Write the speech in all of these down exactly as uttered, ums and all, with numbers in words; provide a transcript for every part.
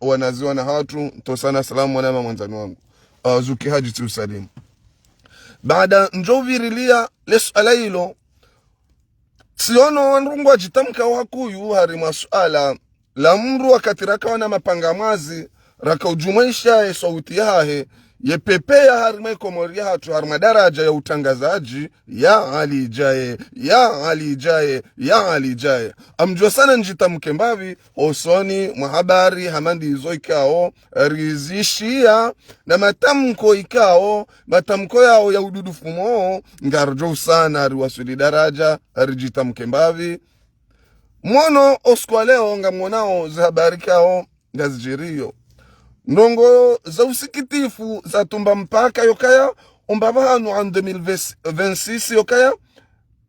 wanazi wana hatru, ntsohusana salamu mwanama mwandzani wangu. Ah, Zuki Haji tsi usalimu. Baada ndjo uvirilia le suala ilo, tsiono wandru ngwadjitamkao hakuu harimwa suala la mndru wakati raka wana mapanga mwazi, raka udjumuisha ye sauti yahahe, ye pepeya harimwa ye Komori yahatru harimwa daraja ya utrangazadji, ya Ali Djae, ya Ali Djae, ya Ali Djae. Ngamdjo usana ndjitamke mbapvi, hosoni mwa habari hama ndizo ikao, rizishiya, na matamko ikao, matamko yao ya ududu fumo, ngaridjo usana riwaswili daraja, ridjitamke mbapvi. Mwono usiku wa leo ngamwonao ze habari ikao, ngazidjiriyo. Ndrongoo za usikitifu zatumba mpaka yokaya, omba pvahanu en deux mille vingt-six yokaya,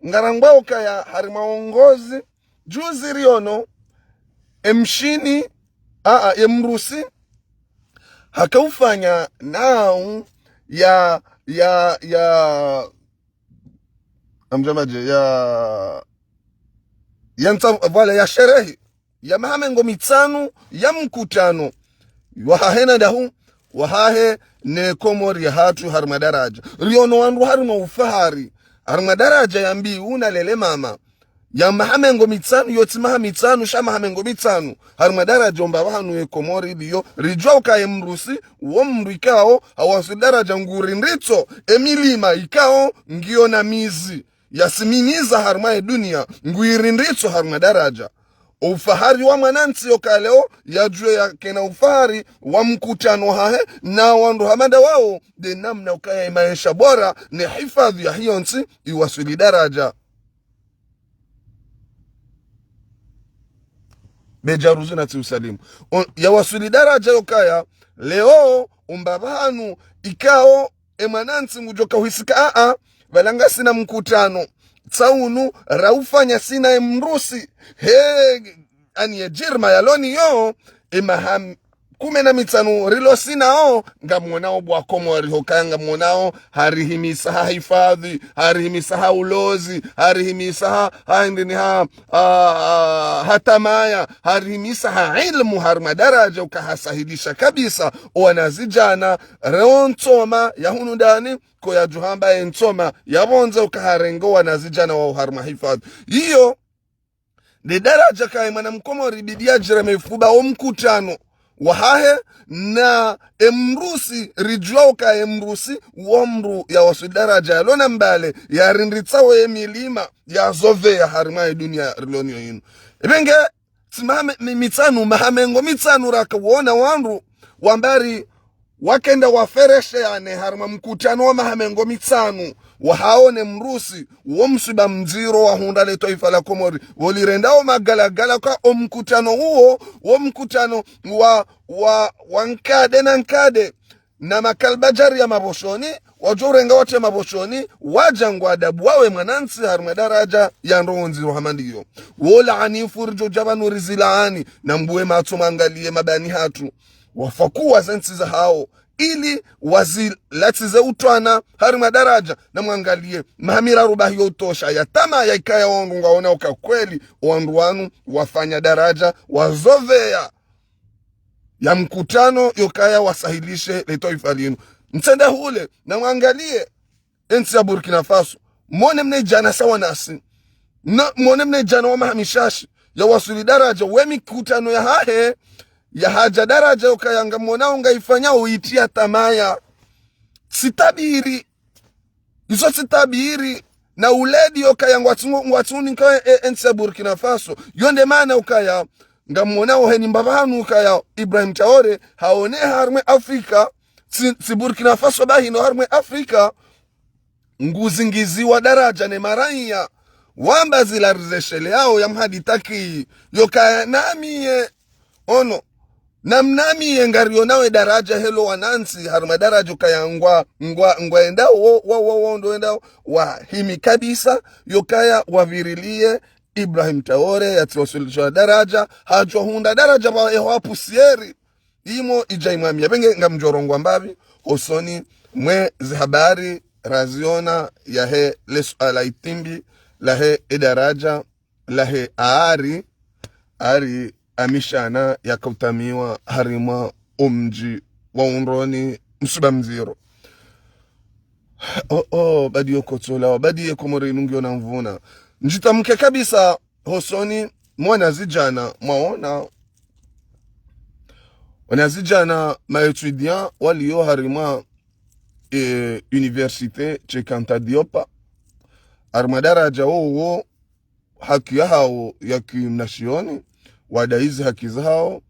ngarangwa okaya harimwa uongozi, juzi riono, emshini, a, a, emrusi, haka ufanya nau ya, ya, ya, ngamdjo amba dje, ya, ya ntsa, voilà, ya sherehi, ya maha mengo mitsanu, ya mkutano, wahahe na dahu, wahahe ne Komori yahatru harimwa daraja. Riono wandru harimwa ufahari, harimwa daraja ya mbiu na lele mama. Ya maha mengo mitsanu, yotsi maha mitsanu, sha maha mengo mitsanu. Harimwa daraja omba pvahanu ye Komori liyo, ridjua ukaya emrusi, wo mndru ikao, hawaswili daraja ngurindritso, emilima ikao, ngiyo na mizi. Yasiminiza harimwa ye dunia, nguirindritso harimwa daraja. Ufahari wa mwanantsi yoka leo, yadjue yakena ufahari wa mkutano hahe, na wandru hama nda wao, nde namna ukaya ye maesha bora, ne hifadhi ya hiyo ntsi, iwaswili daraja. Bejaruzu na tsi usalimu. O, yawaswili daraja yokaya, leo, omba pvahanu, ikao, emwanantsi ngudjoka hwisika a, a, pvala ngasina mkutano. Tsaunu, raufanya sina emrusi. He, ani ye djirma yalo nayo, emaha kume na mitsanu rilo sinao, ngamwonao bwa Komori hokaya ngamwonao, harihimisa ha hifadhi, harihimisa ha ulozi, harihimisa ha, ha indrini ha, ha, ha, ha tamaya, harihimisa ha ilmu harimwa daraja uka hasahilisha kabisa, owanazidjana, reo ntsoma, ya hunu ndani, ko yadjuhamba ye ntsoma, ya pvondze uka harengo wanazidjana wa uharimwa hifadhi. Iyo, nde daraja kaye mwana mkomori bidi yadjireme fuba wo mkutano wahahe na emrusi, ridjua uka emrusi, wo mndru yawaswili daraja yalo na mbale, yarindritsa wo ye milima, yazoveya harimwa ye dunia rilo nayo inu. Ebe nge, tsi maha me-, mi-, mitsanu, maha mengo mitsanu raka wona wandru, wambari wakenda waferesheyane harimwa mkutano wa maha mengo mitsanu, wahaone mrusi, wo mswiba mdziro wahundra le twaifa la Komori, wo lirendao magalagala ka o mkutano uwo, wo mkutano wa, wa, wa nkade na nkade, na makalbajari ya maboshoni, wadjo urenga watse maboshoni, wadja ngwadabu wawe mwanantsi harimwa daraja ya ndrongoo ndziro hama ndiyo. Wo laanifu ridjo dja pvanu rizilaani, na mbuwe matso mwangalie mabani hatru. Wafakuwa ze ntsi zahao, ili wazilatsize utwana harimwa daraja, na mwangalie, maha miraru bahi yo utosha, ya tamaya ikaya wandru ngwaona uka kweli, wandru wanu wafanya daraja, wazoveya ya mkutano yokaya wasahilishe le twaifa linu. Ntsende hule, na mwangalie, entsi ya Burkina Faso. Mwone mna idjana sawa nasi. Na, mwone mna idjana wa maha mishashi. Yawaswili daraja, we mikutano yahahe, yahadja daraja yokaya ngamwonao ngaifanyao itriya tamaya. Tsi tabiri. Izo tsi tabiri. Na uledi yokaya ngwatsungu, ngwatsunika e, entsi ya Burkina Faso. Yo nde maana ukaya, ngamwonao heni mbapvi hanu ukaya Ibrahim Traoré, haone harimwa Afrika, tsi, tsi Burkina Faso bahi no harimwa Afrika, nguzingiziwa daraja ne maraiya, wamba zila rizesheleyao ya mhadi taki, yokaya namiye, ono, namnamiye ngarionawe daraja helo wanantsi, harimwa daraja ukaya ngwa, ngwa, ngwaendao, wo, wo, wo, wo, ndo endao, wahimi kabisa, yokaya wavirilie, Ibrahim Traoré, yatsiwaswilisha daraja, hadjo hundra daraja pva eho apusieri, imo idja imwamia. Ebe nge ngamdjo rongoa mbapvi, hosoni mwe ze habari raziona yahe le suala itimbi, lahe e daraja, lahe ari, ari, amishana yakautamiwa harimwa omdji wa Undroni msuba mdziro. Oh, oh, badi yo kotsola, badi ye Komori inu ngiyo na mvuna. Ndjitamke kabisa hosoni mwa wanazidjana, mwaona. Wanazidjana ma étudiants waliyo harimwa, eh, université Cheikh Anta Diop. Harimwa daraja wowo haki yahawo ya kimnashioni, wadai ze haki zahawo,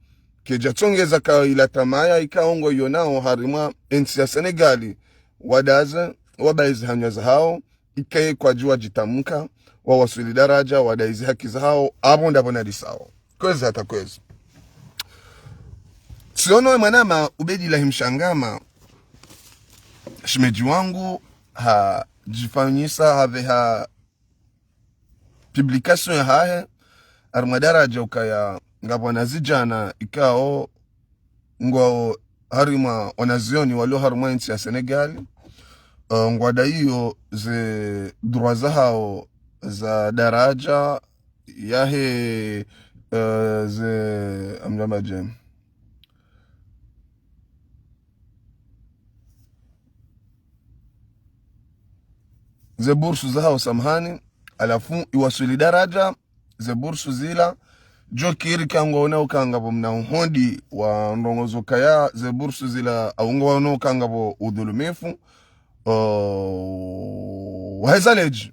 kedja tsongeza ka ila tamaya ikao ngoyonao harimwa entsi ya Senegali, wadaze, wabai ze hanywa zahawo, ikaye kwadjuwa djitamka, wawaswili daraja, wadai ze haki zahawo, apvo ndapvo nalisao. Kwezi hata kwezi. Tsiono e mwanama Ubeidillah Mshangama, shemedji wangu, hadjifanyisa, haveha publication yahahe, harimwa daraja ukaya ngapvo wanazidjana ikao ngwao harimwa wanazioni walio harimwa entsi ya Senegali, eh, ngwadaiyo ze droits zahawo za daraja yahe, eh, ze, amdjambaje, ze bursu zahawo, samahani, halafu iwaswili daraja, ze bursu zila, djo kiri kangwaona ukaya ngapvo mna uhondi wa ndrongoo zokaya ze bursu zila, au ngwaona ukaya ngapvo udhulumifu, oh, waheza ledji.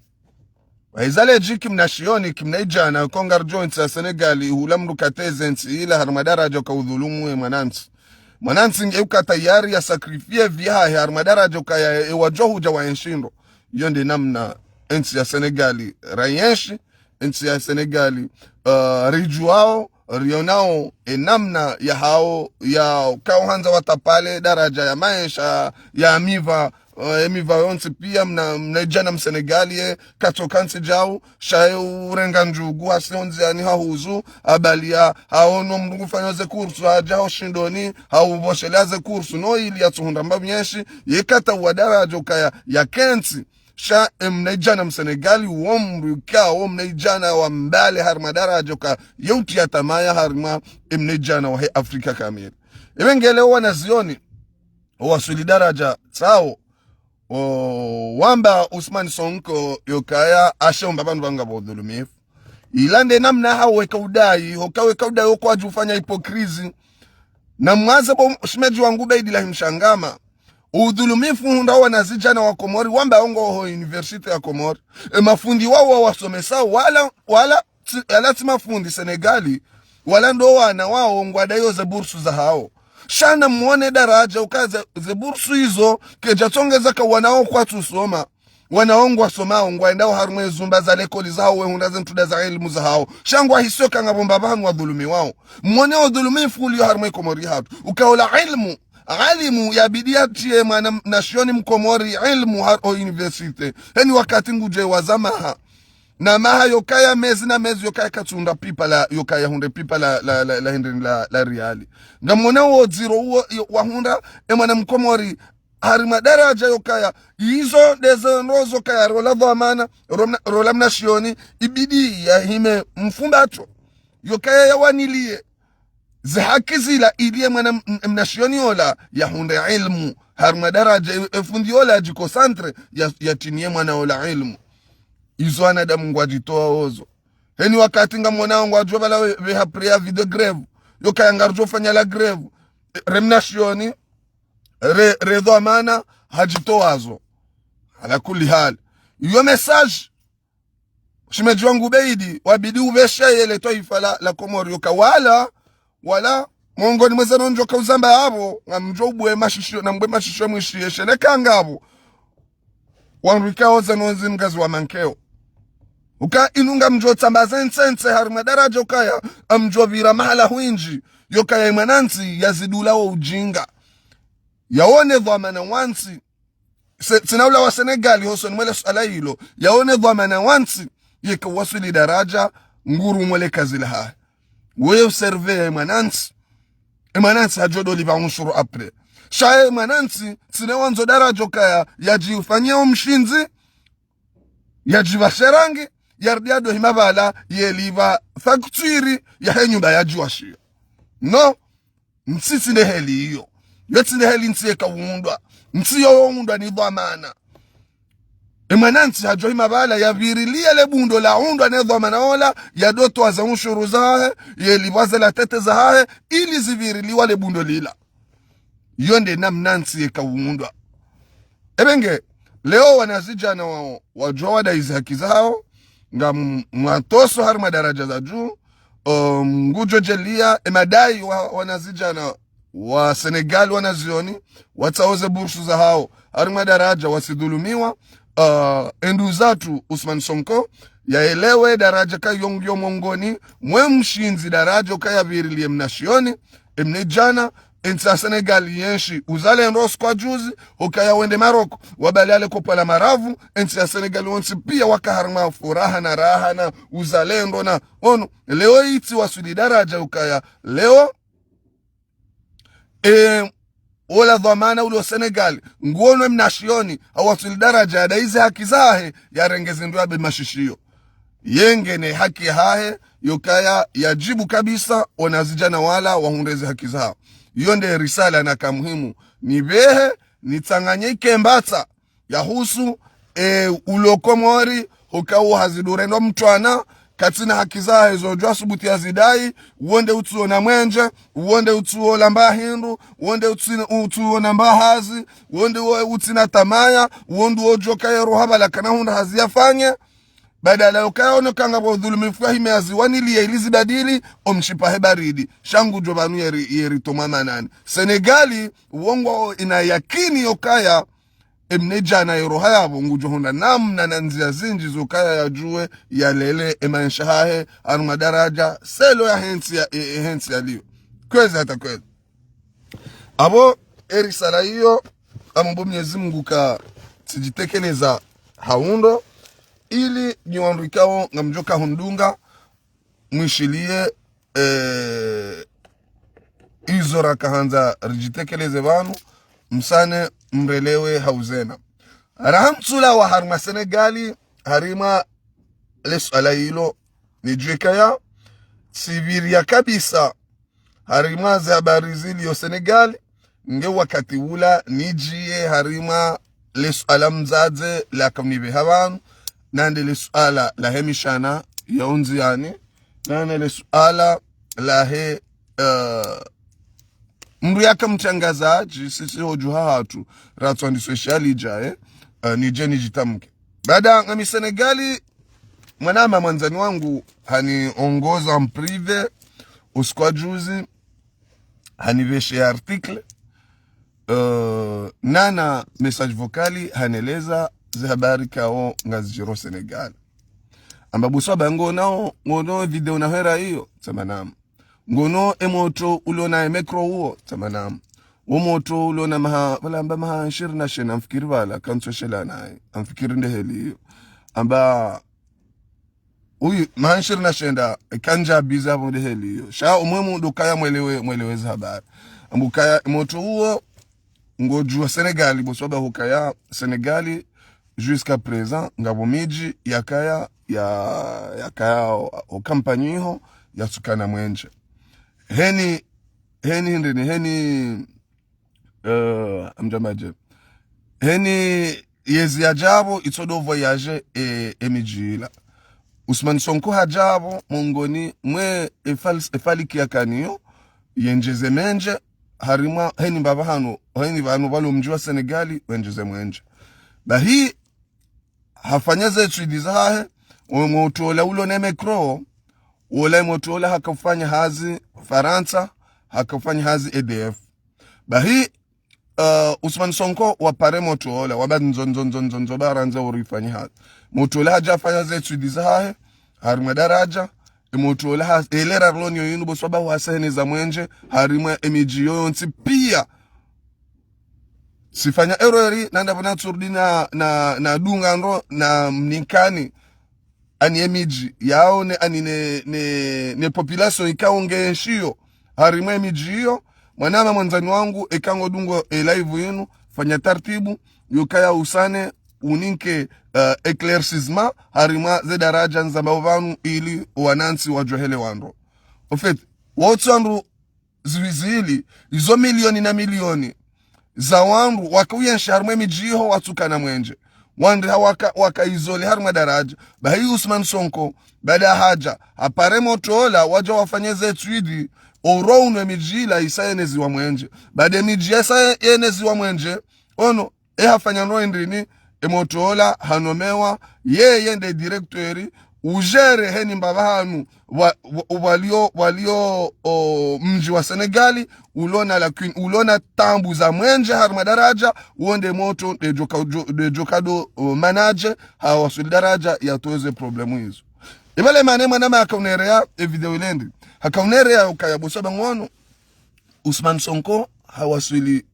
Waheza ledji kimnashioni, kimnaidjana, ko ngaridjo entsi ya Senegali, hula mndru kateze ntsi ila harimwa daraja uka udhulumu e mwanantsi. Mwanantsi nge uka tayari ya sacrifier vie yahahe harimwa daraja ukaya e wadjo hudja waenshi ndro. Iyo nde namna entsi ya Senegali rayenshi, entsi ya Senegali, eh, ridjuwao, rionao, e namna yahawo, ya ukao handza watapale daraja ya maesha, ya miva, eh, e miva yontsi pia mna, mnaidjana Msenegali, ye katsoka ntsi djau, sha ye urenga ndjugu, hasi ondziani hahuzu, habaliya, haono mndru ngufanyao ze kursu, hadja ho shindoni, hauvoshelea ze kursu, no ili yatsuhundra mbapvi nyenshi, ye kata uwa daraja ukaya, yakentsi, sha e mnaidjana Msenegali, wo mndru ikao, wo mnaidjana wa mbale harimwa daraja uka, ye utriya tamaya harimwa e mnaidjana wahe Afrika kamili. Iwe ngele wanazioni, owaswili daraja tsawo, o, wamba Ousmane Sonko yokaya ashe umba pvanu pvanga pvo udhulumifu. Ila nde namna hawo weka udai, hoka weka udai okwadji ufanya hypocrisie. Na mwaze bo shemedji wangu Ubeidillah Mshangama. Udhulumifu hundra wanazidjana wa Komori, wamba ongo ho université ya Komori. E mafundi wawo wasomesa, wala, wala, tsi, wala tsi mafundi Senegali, wala ndo wana wawo ngwadaiyo ze bursu zahawo. Sha na mwone daraja uka ze, ze bursu izo, kedja tsongeza ka wana wawo kwatsu soma. Wana wawo ngwasomao, ngwaendao harimwa e zumba za lekoli zahawo, wehundra ze ntrunda za ilmu zahawo. Sha ngwahisio ka ngapvo mbapvi hanu wadhulumiwao. Mwone udhulumifu ulio harimwa e Komori hatru. Uka ola ilmu, alimu yabidi yatriye mwana m-, nashioni Mkomori ilmu ha, ho université. Heni wakati ngudje wa zamaha. Na maha yokaya mezi na mezi yokaya katsunda pipa la, yokaya hundre pipa la, la, la, la hindri la, la riali. Ngamwona wo dziro uwo, yo, wahundra, e mwana Mkomori, harimwa daraja yokaya, izo ndeze ndrongoo zokaya, rola dhwamana, romna-, rola mnashioni, ibidi yahime mfumbatro. Yokaya yawaniliye ze haki zila ili ye mwana m-, m-, mnashioni ola yahundre ilmu. Harimwa daraja e, e fundi ola yadjiconcentre ya, yatiniye mwana ola ilmu. Izo wanadamu ngwadjitowa ozo. Heni wakati ngamwonao ngwadjo pvala we, we ha préavis de grève. Yokaya ngaridjo fanya la grève. E, re mnashioni, re, re dhwamana, hadjitowazo. Ala kulli hali. Iyo message, shemedji wangu Ubeidi, wabidi upveshe yele twaifa la, la Komori yoka wala, wala, mongoni mweze ndrongoo ka uzamba apvo, ngamdjo ubwe mashishio, na mbwe mashishio mwishiye sheleka ngapvo. Wandru ikao ze ndrongoo zi ngazi wa mankeo. Uka inu ngamdjo tsamba ze ntsentse harimwa daraja ukaya, amdjo pvira mahala hwindji, yokaya e mwanantsi yazidula wo ujinga. Yaone dhwamana wantsi, se, tsina ula wa Senegali hosoni mwele suala ilo. Yaone dhwamana wantsi, yeka waswili daraja, nguru mwele kazi lahahe. Weye userve e mwanantsi. E mwanantsi hadjo dolipva unshuru après. Sha e mwanantsi, tsine wandzo daraja ukaya, yadjifanye omshindzi, yadjipvashe rangi, yarudi yado hima pvala yelipva facture yahe nyumba yadjuwashiyo. No, ntsi tsi nde heli iyo. Yo tsi nde heli ntsi yeka uundwa. Ntsi yo uundwa ni dhwamana. Emwanantsi hadjo hima pvala yapvirilie le bundo laundwa ne dhwamana ola, yado towa ze ushuru zahahe, yelipva ze latete zahahe, ili zipviriliwa le bundo lila. Yo nde namna ntsi yeka uundwa. Ebe nge, leo wanazidjana wao, wadjuwa wadai ze haki zahawo, nga m-, mwatoso harimwa daradja za dju, um, ngudjo djelia, emadai wa, wanazidjana wa Senegal wanazioni, watsaho ze bursu zahawo, harimwa daradja wasidhulumiwa, uh, endu zatru Ousmane Sonko, yaelewe daradja kayo ngiyo mongoni, mwe mshindzi daradja ukayapvirilie mnashioni, emnedjana, entsi ya Senegal yenshi uzalendo usiku wa juzi, ukaya wende Maroko, wabali ale kopwa la maravu, entsi ya Senegal wontsi pia waka harimwa furaha na raha na uzalendo na ono, leo itsi waswili daradja ukaya, leo, e, ola dhwamana ulo Senegal, nguono emnashioni, hawaswili daradja yadai ze haki zahe, yarenge zindru yabe mashishiyo. Yenge ne haki hahe, yokaya yadjibu kabisa, wanazidjana wala wahundre ze haki zahawo. Yo nde risala naka muhimu. Nipvehe, nitsanganye ikembatsa, yahusu, e, ulo Komori, hukaya hazidure ndo mtwana, katsina haki zahe zo djuwa subuti yazidai, wo nde utsuona mwenje, wo nde utsuo lamba hindru, wo nde utsina, utsuona mba hazi, wo nde wo utsina tamaya, wo nde wo djoka yero hapvala kana hundra hazi yafanye. Badala yokaya ono kanga pvo udhulumifu wa hime yaziwanilie ili zibadili, omshipa he baridi. Sha ngudjo pvanu yeri, yeri tomwa manani. Senegali, wo ngwao ina yakini yokaya, emnedjana yero hayapvo ngudjo hundra namna na ndzia zindji zokaya yadjuwe, yalele, emaesha hahe, harimwa daradja, selo yahe ntsi ya, e, e, he ntsi yaliyo. Kwezi hata kwezi. Apvo, erisala iyo, ngamomba Mwenyezi Mungu ka tsidjitekeleza ha undro, ili nyi wandru ikao ngamdjoka hundunga, mwishilie, eh, izo raka handza ridjitekeleze pvanu, msane mrelewe ha uzena. Raha mtsula wa harimwa Senegali, harimwa le suala ilo, nidjuwe kaya, tsipviria kabisa, harimwa ze habari zilio Senegal, nge wakati ula nidjiye harimwa le suala mdzadze laka unipveha pvanu, nande le suala lahe mishana ya undziani, nande le suala lahe, eh, mndru yaka mtrangazadji, sisi ho dju hahatru, ratswa ndi social idja, eh, eh, nidje nidjitamke. Baada ngami Senegali, mwanama mwandzani wangu haniongoza en privé, usiku wa juzi, hanipveshe article, eh, nana message vocal, haneleza ze habari kao ngazidjiro Senegal. Amba Boswaba ngonao, ngono video na hera iyo, tsamba naam. Ngono emoto ulo na emicro uwo, tsamba naam. Wo moto ulo na maha, pvala amba maha nshiri na shenda, ngamfikiri pvala, kantsu shela naye, ngamfikiri nde heli iyo. Amba, uyu, maha nshiri na shenda, e kandja biza pvo nde heli iyo. Sha umwe mndru kaya mwelewe, mwelewe ze habari. Amba ukaya, moto uwo, ngodjuwa Senegal, Boswaba hukaya Senegal, jusqu'à présent, ngapvo midji yakaya, ya, yakaya o, o kampanyi iho, yatsukana mwenje. Heni, heni hindrini, heni, eh, amdjambaje. Heni yezi yadjapvo, itsodo voyage, e, emidji ila. Ousmane Sonko hadjapvo, mongoni, mwe, efal-, efaliki yakaniyo, yendjeze mwenje, harimwa, heni mbapvi hanu, heni pvanu pvalo mdji wa Senegali, wendjeze mwenje. Bahi, hafanya ze études zahahe, wo moto ola ulo ne micro, wola moto ola haka ufanya hazi Farantsa, haka ufanya hazi E D F. Bahi, eh, Ousmane Sonko wapare moto ola, wamba ndzo, ndzo, ndzo, ndzo, ndzo, ba randza uri ufanye hazi. Moto ola hadja hafanya ze études zahahe, harimwa daradja, e moto ola ha, elera rilo niyo yinu Boswaba hwasa hene za mwenje, harimwa emidji yoyontsi pia. Sifanya erreur, nanda pvona tsurudi na, na, na dunga ndro, na mnikani, ani emidji, yao ne, ani ne, ne, ne population ikao ngenshiyo, harimwa emidji iyo, mwanama mwandzani wangu, eka ngodungo e live yinu, fanya tartibu, yukaya usane, uninke, eh, éclaircissement harimwa ze daraja nizambao pvanu ili wanantsi wadjuwe helewa ndro. Au fait, wotsi wandru ziwili zili, izo milioni na milioni za wandru waka uyenshi harimwa emidji iho watsukana mwenje. Wandru ha waka, waka isolé harimwa daraja. Bahi Ousmane Sonko, baada hadja, hapare motro ola, wadja wafanye ze étude, oro unu emidji ila isa yeneziwa mwenje. Baada emidji isa yeneziwa mwenje, ono, e hafanya ndro hindrini, emotro ola hanomewa, yeye nde directeur, ugéré heni mbapvi hanu, wa, wa, walio, walio, o, mdji wa Senegali, ulona lacune, ulona taabu za mwenje harimwa daraja, wo nde motro, nde djoka, djo-, nde djoka ndo, o, manage, hawaswili daraja, yatowe ze problème izo. Ibale mane mwanama haka unerea, e video ile ndi. Haka unerea ukaya bo saba ngono, Ousmane Sonko hawaswili,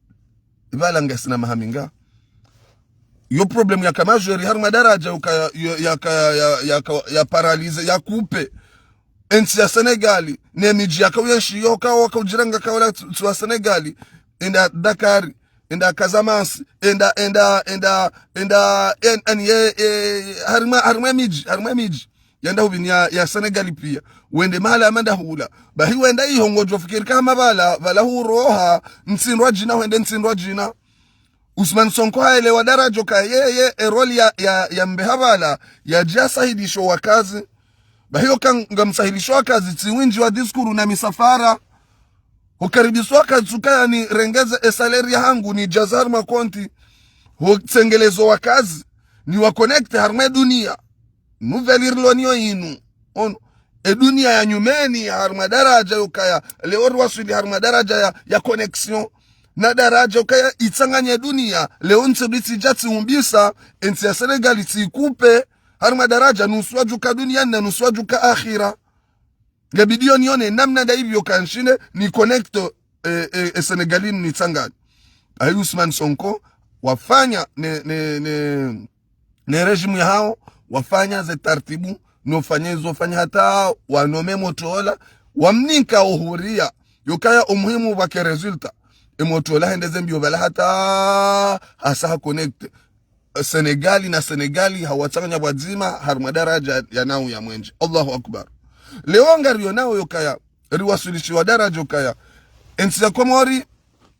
ibala ngasina maha minga. Yo problème yaka majeur harimwa daraja uka ya, ya, yaka ya, ya, yaka ya paralysé, ya coupé entsi ya Senegali, ne midji yaka uyenshi yo ka waka udjiranga ka ola tsi, tsi wa Senegali, enda Dakar, enda Casamance, enda, enda, enda, enda, en, en, ye, e, harimwa, harimwa emidji, harimwa emidji yenda hupvini ya, ya Senegali pia. Wende mahala ya manda hula. Bahi wenda iho ngodjo fikiri ka hama pvala, pvala huroha, ntsindrwa djina, wende ntsindrwa djina. Ousmane Sonko haelewa daraja ka yeye, e rôle ya, ya, ya mbeha pvala, yadja sahidisho wakazi. Bahi yoka ngamsahilisho wakazi, tsi windji wa discours na misafara. Hukaribiswa ka tsuka ya nirengeze e salaire yahangu nidjaze harimwa konti. Hutsengelezo wakazi, niwa connecté harimwa edunia. Nouvelle irilo niyo inu. Ono, edunia ya nyumeni harimwa daraja yokaya, leo riwaswili harimwa daraja ya, ya connexion. Na daraja yokaya itsanganya edunia, leo ntsi ritsi djatsi umbisa, entsi ya Senegali tsi coupé, harimwa daraja nusu wadjuka dunia na nusu wadjuka akhira. Nge bidiyo nione namna nda ivyo kanshine ni connecté, e, e, e Senegali ni tsangani. Ayi Ousmane Sonko, wafanya ne, ne, ne, ne régime yahao, wafanya ze tartibu, no fanya izo fanya hata, wanome motro ola, wamninka ohuria, yokaya omuhimu pvwake résultat. E motro ola hende ze mbio pvala hata, hasa ha connecté. Senegali na Senegali hawatsanganya pvwadzima harimwa daraja ya nau ya mwenje. Allahu Akbar. Leo ngariyo nao yokaya, riwaswilishiwa daraja yokaya, entsi ya Komori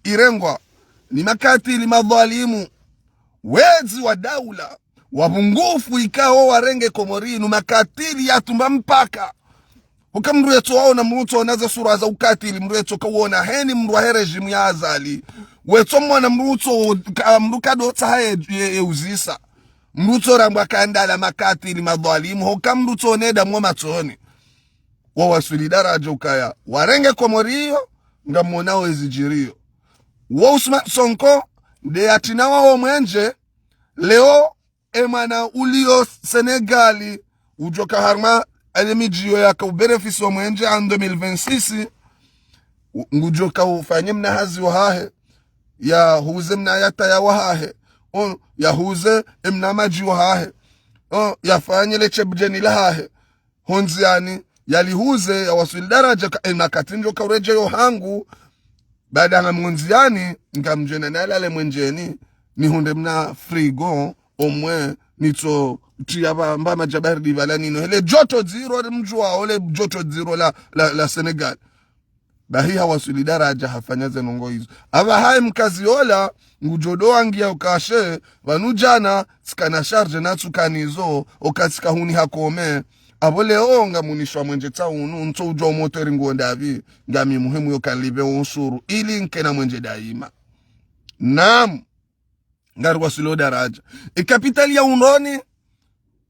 irengwa ni makatili madhwalimu, wedzi wa daula, wapvungufu ikao warenge Komori inu makatili ya tumba mpaka. Huka mndru yetso waona mndru tso ona ze sura za ukatili, mndru yetso ka uona heni mndru wahe régime ya Azali. Wetso mwona mndru tso, ka, mndru kadotsa haye ye, ye uzisa. Mndru tso rambwa kandala makatili madhwalimu, huka mndru tso neda mwa matsoni. Wawaswili daraja ukaya warenge Komori iyo, ngamwonao ezidjiriyo. Wo Ousmane Sonko, nde yatsina wao mwenje, leo e mwana ulio Senegali, udjoka harimwa ele midji iyo yaka ubénéficié mwenje en deux mille vingt-six, u-, ngudjoka ufanye mna hazi wahahe, yahuze mna yataya wahahe, o, yahuze emna madji wahahe, o, yafanye le shebdjeni lahahe. Hondziani, yalihuze, yawaswili daraja ka, ena kati ndjoka uredjeyo hangu, baada ngamhondziani, ngamdjena nalale mwenjeni, nihundre mna frigo, omwe, nitso, tsi yamba madji ya baridi pvala nino. Hele joto dziro, mdjuwa, ole joto dziro la, la, la Senegal. Bahi hawaswili daraja hafanya ze ndrongoo izo. Apvaha ye mkazi ola, ngudjo dowangiya ukaya she, pvanu djana, tsikana charge na tsukanizo, oka tsika huni hakome. Apvo leo ngamunishwa mwenje tsa unu, ntso udjuwa o moteur nguwo ndapvi, ngami muhimu yoka nilipve ushuru, ili nkena mwenje daima. Naam, ngariwaswili o daraja. E capitale ya Undroni,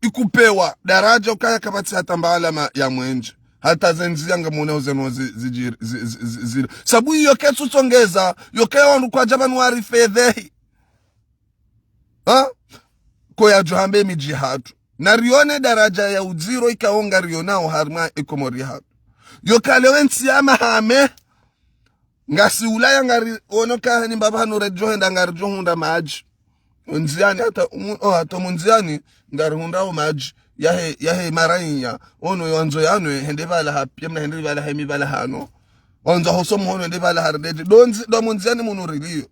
ikupewa daraja ukaya kapvatsi hata mba alama ya mwenje. Hata ze ndziya ngamwona uzeno zi, zi, zi, zi, zi, zi. Sabu iyo ketsu tsongeza, yokaya wandru kwadja pvanu warifedhehi. Ha? Ko yadjo hamba emidji hatru. Narione daraja ya udziro ikao ngarionao harimwa e Komori hatru. Yoka leo entsi ya mahame, ngasi Ulaya ngariono ka heni mbapvi hanu redjo henda ngaridjo hundra madji. Ondziani hata, umu-, o, hata mundziani ngarihundrao madji. Yahe, yahe marainya. Ono yondzo yanwe, hende pvala hapvi, mna hende pvala hemi pvala hano. Ondzo hoso muhono hende pvala haridedje. Ndo ndzi-, ndo mundziani munu rilio.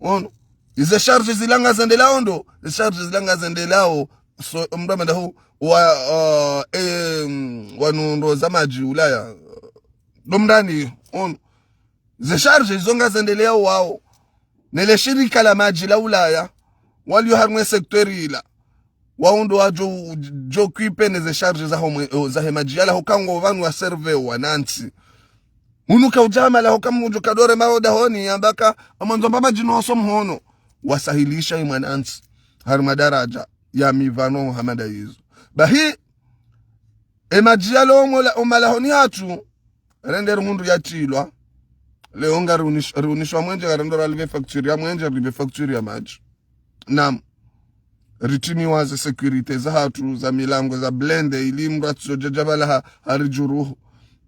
Ono. Ize charge zila ngazendelao ndo, ze charge zila ngazendelao, so, mndru amenda hu, wa, uh, em, wanu ndo za madji Ulaya. Ndo mndani, ono. Ze charge izo ngazendelao wao. Nele shirika la madji la Ulaya, walio harumwa e secteur ila. Wao ndo wadjo, djo kipe ne ze charge za homwe, o, za he madji yala hoka ngo pvanu wa serve wanantsi. Hunu ka udja hamala hoka mndru kadore mao dahoni yamba ka, amwandzo amba madji no so mhono. Wasahilisha ye mwanantsi. Harumwa daraja ya mivano hamada yizo. Bahi, e madji yalo omola, omalahoni hatru, rende ri mundru yatrilwa. Leo nga riunish-, riunishwa mwenje, ngarendo ralive facture ya mwenje, ralive facture ya madji. Naam. Ritimiwa ze sécurité za hatru, za milango, za blindé, ili mndru atsodja djabala ha, haridjuruhu.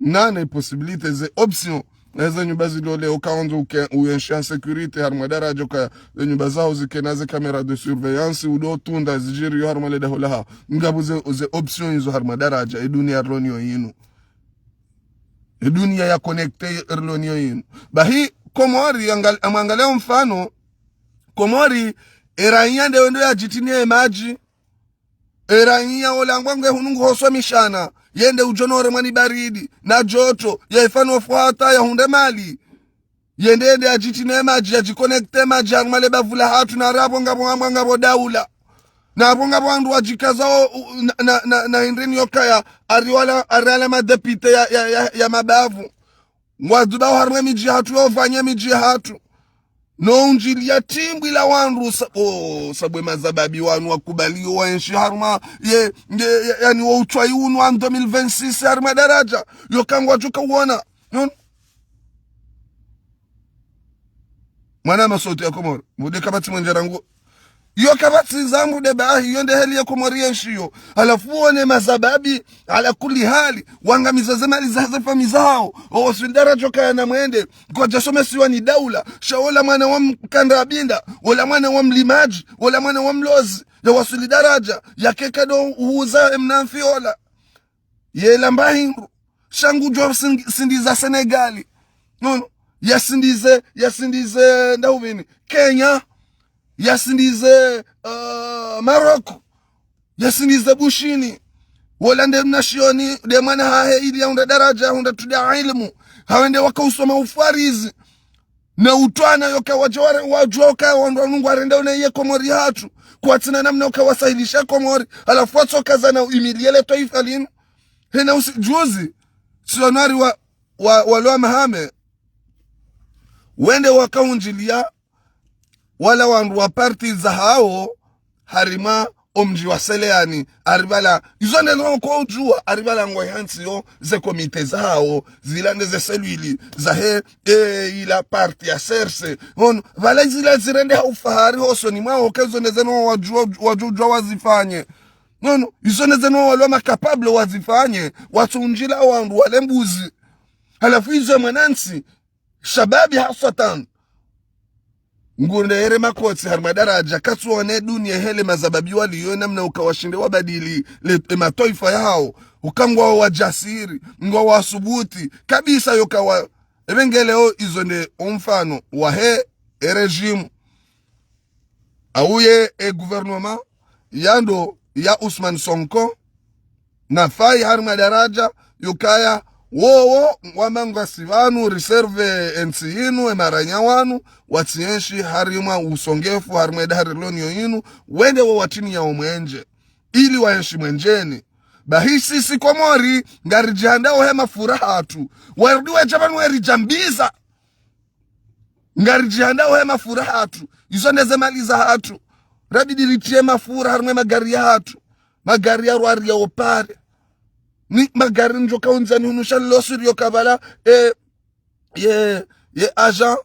Nane possibilité ze option. Eze nyumba zilo leo ka wandzo uke, uenshi en sécurité, harumwa daraja ka ze nyumba zao zikena ze caméra de surveillance, udo tunda zidjiriyo harumwa le daho laha. Ngapvo ze, ze option izo harumwa daraja, e dunia rilo nayo yinu. E dunia ya connecté rilo nayo yinu. Bahi, Komori, angal-, amwangalia mfano, Komori, e raiya nde wendo yadjitiniye madji, e raiya olangwa nge hunu nguhoswa mishana, yende udjo nore mwa ni baridi, na djoto, ya ifano fuhata, ya hunde mali. Yende, yende yadjitiniye madji, yadjiconnecté madji, harumwa le bavu la hatru, na rapvo ngapvo, ngapvo, ngapvo daula. Na rapvo ngapvo wandru wadjikaza o, u, na, na, na, na hindri ni yokaya, ariwala, ariala madéputé ya, ya, ya, ya mabavu. Ngwadzuba harumwa e midji hatru, yo fanye midji hatru. No undjiliya timbwi la wandru sa-, o, sabwe mazababi wanu wakubaliyo waenshi harumwa, ye, nge, ya, yani wo utswayi unu wa deux mille vingt-six harumwa daraja. Yo kangwadjuka uona. Non? Mwana masauti ya Komori. Mbude kapvatsi mwenje rangu. Yo kapvatsi zambu de bahi, yo nde heli ya Komori yenshiyo. Halafu wone mazababi, ala kulli hali, wangamiza ze mali za ze famiyi zao. O waswili daraja kaya na mwende, kwadjasomesiwa ni daula. Sha ola mwana wa mkandra abinda, ola mwana wa mlimadji, ola mwana wa mlozi. Ya waswili daraja, ya keka do uhuza emnamfi ola. Ye lamba hindru. Sha ngudjo sing-, sindiza Senegali. Nono. Ya sindize, ya sindize, ndahupvini. Kenya. Ya sindize, uh, Maroc. Ya sindize Bushini. Wola nde mnashioni, nde mwana hahe ili ya hundre daraja, hundre tude ilimu. Hawende waka usoma ufwarizi. Na utwana yoka wadja ware-, wadjuwa uka wandru wanu ngwarendao ne ye Komori hatru. Kwatsina namna uka wasahilisha Komori. Halafu watsoka zana uhimiliye le twaifa linu. Hena usi-, juzi, si wanu ari wa, wa, walwa mahame. Wende waka undjiliya, wala wandru wa parti za hawo, harumwa omdji wa Seleani, aribala, izo nde no ko udjuwa, aribala ngo hantsi yo, ze komite za hawo, zila nde ze selwili, za he, e, ila parti ya serse. Ono, bala zila zirende ha ufahari hosoni mwawo, ke izo nde ze no wadjuwa, wadjuwa wazifanye. Ono, izo nde ze no walwa makapable wazifanye, watsu undjila wandru wale mbuzi. Halafu izo mwanantsi, shababi haswatan. Ngunde ere makotsi harumwa daraja, katsuone dunia hele mazababi waliyo namna uka washinde wabadili le, e matwaifa yahawo. Uka ngwawo wajasiri, ngwawo wasubuti, kabisa yoka wa, ebe ngeleo izo nde omfano wa he, e régime. Au ye, e gouvernement, yando, ya Ousmane Sonko, na Faye harumwa daraja, yukaya, wowo, wamba ngasi pvanu, réserve entsi yinu, e maranya wanu, watsienshi harumwa usongefu, harumwa e dahari loniyo yinu, wende wo watiniya omwenje, ili waenshi mwenjeni. Bahi sisi Komori, ngaridjihandao he mafura hatru. Warudi wadja pvanu weridjambiza. Ngaridjihandao he mafura hatru. Izo nde ze mali za hatru. Rabidi ritiye mafura harumwa e magari ya hatru. Magari ya rwari ya opare. Ni magari ndjo kaunza ni hunu sha losuri yo kabala, e, ye, ye agent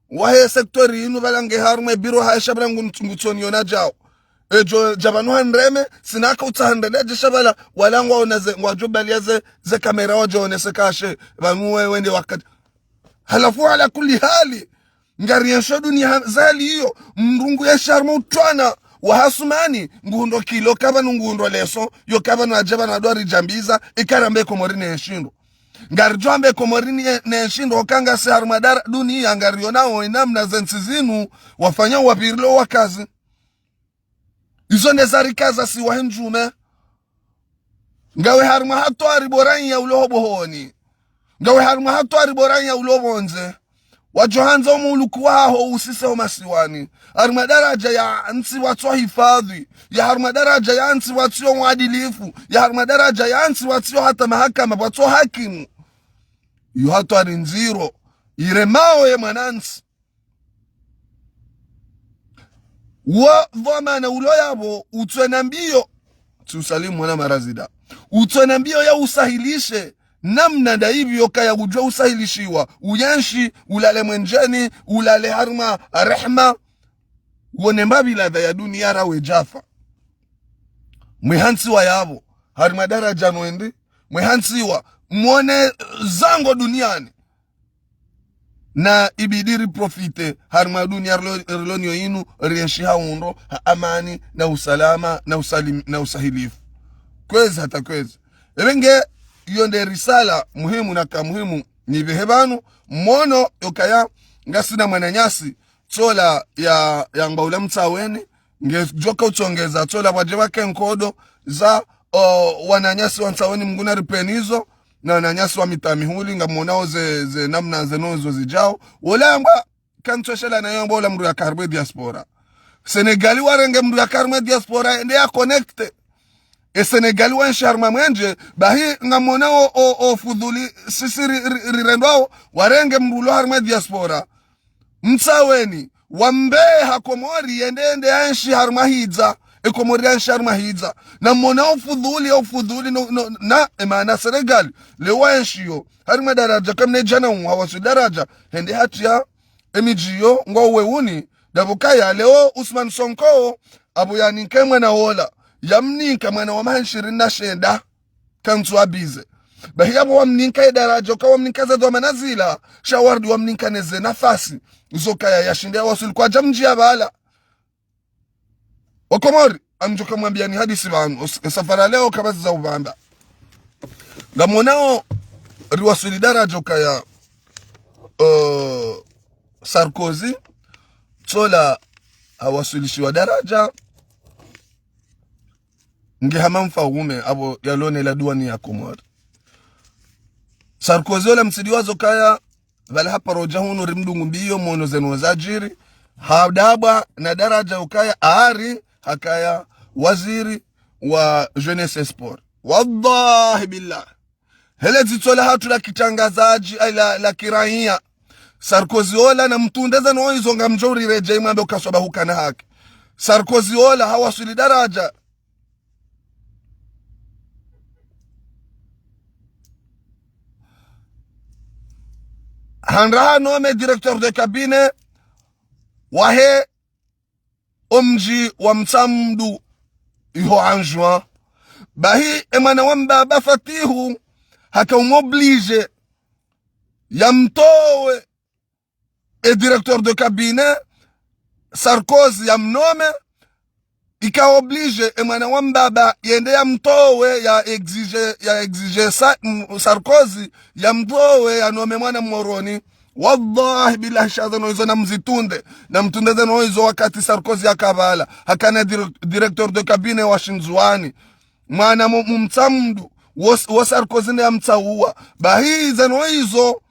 wa he secteur yinu bala nge harumwa e biro ha sha bala ngu-, ngutsoni yona djao. Edjo, dja pvanu handreme, sina ka utsaha ndele dje sha bala, wala ngwaona ze, ngwadjo baliya ze, ze kamera wadjo onese kashe, pvanu we wende wakati. Halafu ala kulli hali, ngariensho dunia ha-, zali iyo, mndru ngu ye sharmu utwana, wa hasumani, nguhundro kilo ka pvanu nguhundro leso, yoka pvanu adja pvanu ado aridjambiza, ikarambe Komori ne shindru. Ngaridjo amba Komori ni, ne ntsi ndo kangasi harumwa dara dunia, ngarionao inamna ze ntsi zinu wafanya wapvirilo wakazi. Izo nde zarikaza si wahe ndjume. Ngawe harumwa hatwari bora ya ulo ho bohoni. Ngawe harumwa hatwari bora ya ulo pvondze. Wadjo handza omuluku waho usise ho masiwani. Harumwa daraja ya ntsi watso hifadhi. Ya harumwa daraja ya ntsi watso uadilifu. Ya harumwa daraja ya ntsi watso hata mahakama watso hakimu. Iyo hatwari ndziro. Iremao ye mwanantsi. Wo dhwamana ulo yapvo, utswena mbio. Tsi usalimu mwana Marazida. Utswena mbio ya usahilishe. Namna nda ipvi yo kaya udjwa usahilishiwa. Uyenshi, ulale mwenjeni, ulale harumwa rehma. Wone mbapvi ladha ya dunia rawe djafa. Mwe hantsiwa yapvo. Harumwa daraja nwendi. Mwe hantsiwa. Mwone zango duniani. Na ibidi riprofite harumwa dunia rilo, rilo niyo inu, rienshi ha undro, ha amani, na usalama, na usalim, na usahilifu. Kwezi hata kwezi. Ebe nge, iyo nde risala muhimu na ka muhimu nipvehe pvanu, mwono yo kaya ngasina mwananyasi, tsola ya, ya ngwa ula Mtsaweni, ngedjoka utsongeza tsola pvwadje pvwake nkodo za, o, wananyasi wa Ntsaweni Mngu naripvenizo, na wananyasi wa Mitsamihuli, ngamwonao ze, ze namna zeno zo zidjao. Wola ngwa, kantsoshela nayo ngwa ula mndru yaka harumwa diaspora. Senegali warenge mndru yaka harumwa diaspora, ende ya connecte. E Senegali wenshi harumwa mwenje, bahi ngamwonao o, o fudhuli, sisi ri, ri, rirendwao, warenge mndru ulo harumwa diaspora. Mtsaweni, wambe ha Komori yende, yende yenshi harumwa hidza. E Komori yenshi harumwa hidza. Na mwona ufudhuli, ufudhuli, no, no, na, e maana Senegali. Leo wayenshi yo. Harumwa daraja, kamne djana ungu, hawaswili daraja. Hende hatia, e midji yo, ngwa uwe uni. Dapvo kaya, leo Usman Sonko, apvo yaninke mwana wola. Yamninka mwana wa maha ishirini na shenda. Kantsu abize. Bahi yapvo wamninka ye daraja, uka wamninka ze dhwamana zila, sha warudi wamninka ne ze nafasi. Zo kaya yashinde yawaswili kwadja mdji ya pvala. Wakomori, ngamdjoka mwambiani hadisi pvanu, os-, safari leo kapvatsi za upvanda. Ngamwonao, riwaswili daraja ukaya, eh, Sarkozy, tsola hawaswilishiwa daraja, nge hama mfaume, apvo yalone la duwani ya Komori. Sarkozy ola mtsidi wazo kaya, pvala haparo dja hunu rimdungu mbio mwono zeno zadjiri, hadabwa na daraja ukaya, ari, hakaya, waziri wa jeunesse et sport. Wallahi billah. Hele dzitso la hatru la kitrangazadji, ay la, la kiraiya. Sarkozy ola na mtunde zeno izo ngamdjo uriredjei mwambe ukaswaba hukana haki. Sarkozy ola hawaswili daraja. Handra hanommé directeur de cabinet wahe omdji wa Mtsamdu iho Anjouan. Bahi e mwana wa mbaba Fatihu haka umoblige yamtowe e directeur de cabinet, Sarkozy yamnommé, ika oblige e mwana wa mbaba yende yamtowe, ya exige, ya exige sa, m-, Sarkozy yamtowe yanommé mwana Moroni. Wallahi billahi sha zeno izo namzitunde, namtunde zeno izo wakati Sarkozy yaka pvala, hakana dir-, directeur de cabinet wa Shindzuwani. Mwana mu, mu Mtsamdu, wo, wo Sarkozy nde yamtsauwa. Bahi zeno izo,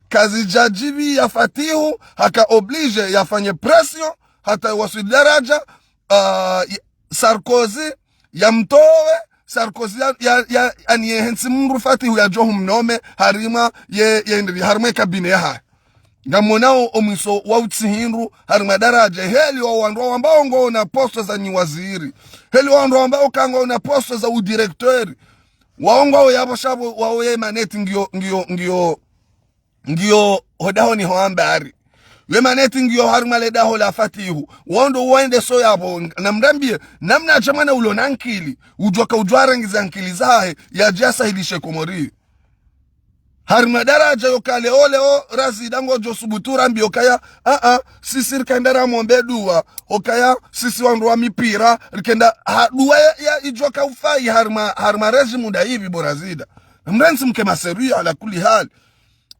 kazidjadjibi ya Fatihu, haka oblige yafanye pression, hata waswili daraja, ah, y-, Sarkozy yamtowe, Sarkozy ya, ya, ya, aniye hentsi mndru Fatihu yadjo humnommé, harumwa ye, ye ndri, harumwa e cabinet yahahe. Ngamwonao omwiso wa utsihindru, harumwa daraja, heli wa wandru wambao ngwaona poste za nyi waziri. Heli wa wandru wambao ka ngwaona poste za udirecteur. Wao ngwao yapvo sha pvo, wao ye maneti ngiyo, ngiyo, ngiyo, ngiyo hodahoni ho ambari. Ye maneti ngiyo harumwa le daho la Fatihu. Wao ndo wende so yapvo, namrambie, namna dja mwana ulo na nkili, udjoka udjwa rangiza nkili zahe, yadje yasahilishe Komori. Harumwa daraja yo kale ole o Razida ngodjo subutu rambi yo kaya, a, a, sisi rikaenda ramombe duwa, o kaya, sisi wandru wa mipira, rikaenda, ha, duwa ya, ya idjoka ufai harumwa, harumwa régime nda ipvi bo Razida. Mrantsi mke masérieux ala kulli hal.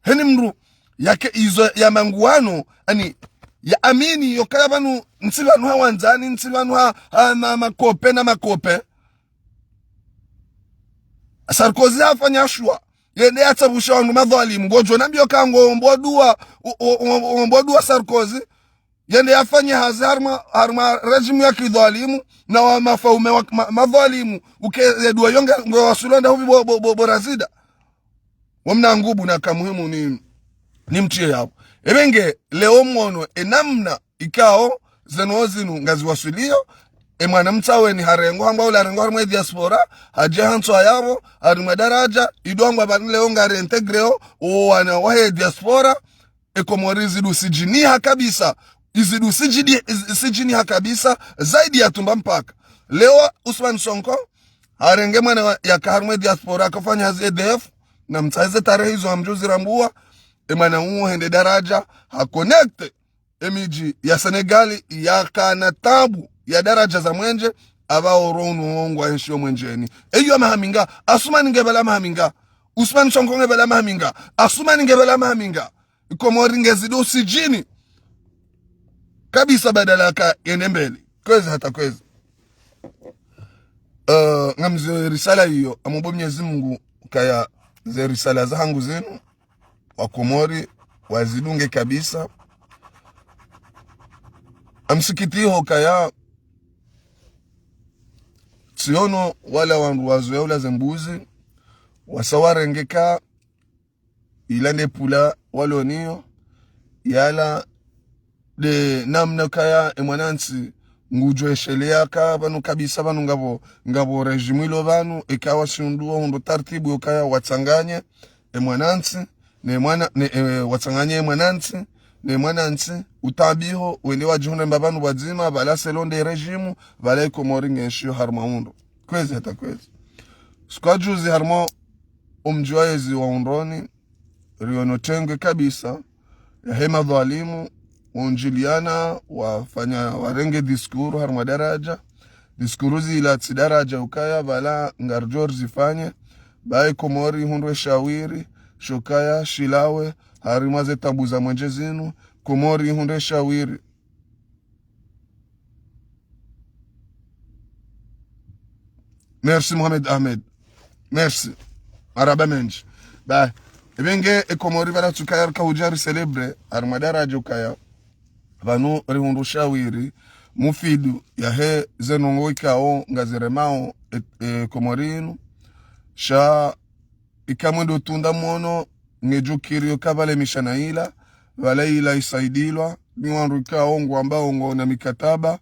Heni mdru yake izo ya manguwano, ani, ya amini, yokaya pvanu, ntsi pvanu ha wandzani, ntsi pvanu ha, ha ma, makope na makope. Sarkozy hafanya shuwa. Yende yatsapvusha wandru madhwalimu. Ngodjo nambiyo ka ngombo dua, u, u, u, ngombo dua Sarkozy. Yende yafanye hazi harumwa, harumwa régime ya kidhwalimu, na wa mafaume wa, ma, madhwalimu. Uke ye dua yonge, nge wasulonda huvi bo, bo, bo, bo razida. Wamna ngubu na ka muhimu ni, ni mtiye yapvo. Ebe nge leo mwono, e namna ikao, zeno zinu ngaziwaswiliyo, e mwana Mtsaweni harengwa, hamba ula harengwa harumwa e diaspora, hadje hantswa yapvo, harumwa daraja, ido hamba pvanu leo ngari intégreo, o wana wahe diaspora, e Komori zidu sijiniha kabisa, izidu sijidi, iz-, sijiniha kabisa, zaidi ya tumba mpaka. Leo Usman Sonko, harenge mwana wa, yaka harumwa e diaspora, hakafanya hazi E D F, na mtsaheze tarehi izo hamdjuzi rambuwa, e mwana uwo hende daraja, ha connecté, e midji ya Senegali, yakana tabu, ya daraja za mwenje, aba oro unu ngwa enshiyo mwenjeni. Eyo mahaminga, Asumani nge pvala mahaminga, Usman Sonko nge pvala mahaminga, Asumani nge pvala mahaminga. Komori ngezidu sijini kabisa badala ka yende mbeli. Kwezi hata kwezi. Eh, ngamziyo risala iyo, amombo Mwenyezi Mungu kaya ze risala zahangu zinu, wa Komori, wazidunge kabisa. Amsikitiho kaya tsiono wala wandru wazo ya ula zembuzi, wasa warengeka, ila nde pula waloniyo, yala nde namna kaya e mwanantsi ngudjo eshelea ka pvanu kabisa pvanu ngapvo, ngapvo régime ilo pvanu, eka washindwa hundro tartibu yokaya watsanganye e mwanantsi, ne mwana, ne, e, watsanganye e mwanantsi, ne mwanantsi, utabiho, wende wadjihundre mba pvanu pvwadzima, pvala selon nde régime, pvala e Komori ngenshiyo harumwa hundro. Kwezi hata kwezi. Siku ya juzi harumwa omdji wa yezi wa Undroni, riono tengwe kabisa, yahe madhwalimu, wondjiliana, wafanya, warenge diskuru harumwa daraja. Diskuru zila tsi daraja ukaya, pvala ngaridjo rizifanye, ba e Komori ihundre shawiri, shokaya, shilawe, harumwa ze tabu za mwenje zinu, Komori ihundre shawiri. Merci Mohamed Ahmed. Merci. Marahaba mendji. Ba, ebe nge e Komori pvala tsukaya rika hudja ri célébrer, harumwa daraja ukaya pvanu rihundru shawiri mufidu yahe ze ndrongoo ikao ngaziremao e, e Komori inu. Sha ika mwendo tunda mwono, ngedjo kiriyo ka pvale mishana ila, pvale ila isaidilwa ni wandru ikao ngwambao ngwaona mikataba